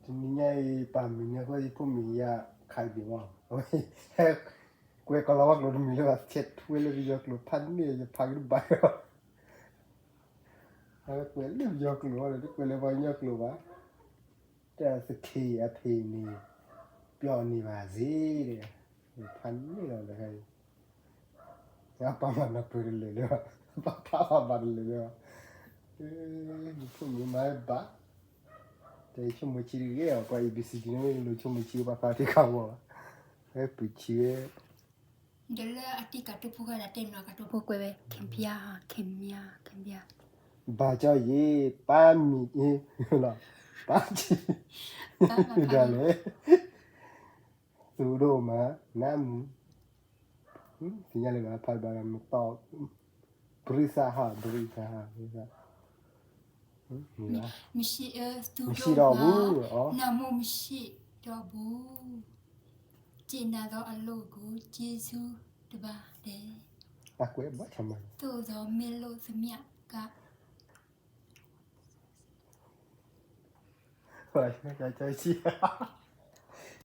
တနံၤညါအံၤ ပာ်မံၤန့ၣ်အဃိ ယဖိမုၣ်ယၤခးက့ၤမး, အဝဲ ဟဲကွဲးကီၤလၤဝါကျိာ်တမံၤလၢၤဘၣ်, ဆဲးထွဲလၢပယီၤကျိာ်ဖးန့ၢ် ယဖးက့ၤတဘၣ်လီၤ, အဝဲကွဲးလၢပယီၤကျိာ်ဒီး တကွဲးလၢပှၤကညီကျိာ်ဘၣ်, တၢ်သခ့အဖံးန့ၣ် ပျော်နေပါစေ ဖးန့ၢ်လီၤလၢ ပၢ်မၤနၢၤပၢၢ်တလၢာ်လၢၤဘၣ်, ပၢ်ဖးဘၣ်ဘၣ်တလၢာ်လၢၤဘၣ်, ယဖိမုၣ်မၤဘၣ်, တဲဆိကမိၣ်ဆံးတဂ့ၤအီၤ, ပှၤ A B C D န့ၣ် လိၤဆိကမိၣ်ဆံး ပှၤဖးတံၢ်ကးဝီၤဘၣ်, ဝဲပုၢ်ဆံးဝဲ, ဒီးလၢအတံၢ်ကးတိၢ်ဖိဃဲဒီးတဲနွၤကးတိၢ်ဖိကွဲးဝဲ ခင်ဗျာ, ခင်ဗျာ, ခင်ဗျာ, ဘၣ်ကၠီယ့ၣ် ပၢ်မံၤအ့ၣ်, ပၢ်ကၠီ, ဒ်လဲၣ်, သူတို့မှာ နမ်းမူ, သ့ၣ်ညါလၢၤဘၣ် ဖးဘၣ်မတီၢ်, ဘရံသးဟး ဘရံသးဟး ဘရံသး, မရှိတော့ဘူး, နမ်းမူမရှိတော့ဘူး, ကျေနပ်သောအလုပ်ကိုကျေးဇူးတင်ပါတယ်, အကွဲးဘၣ်ဆၣ်မး, သို့သော် မင်းလုပ်သမျှက ပှၤကၠီဆံး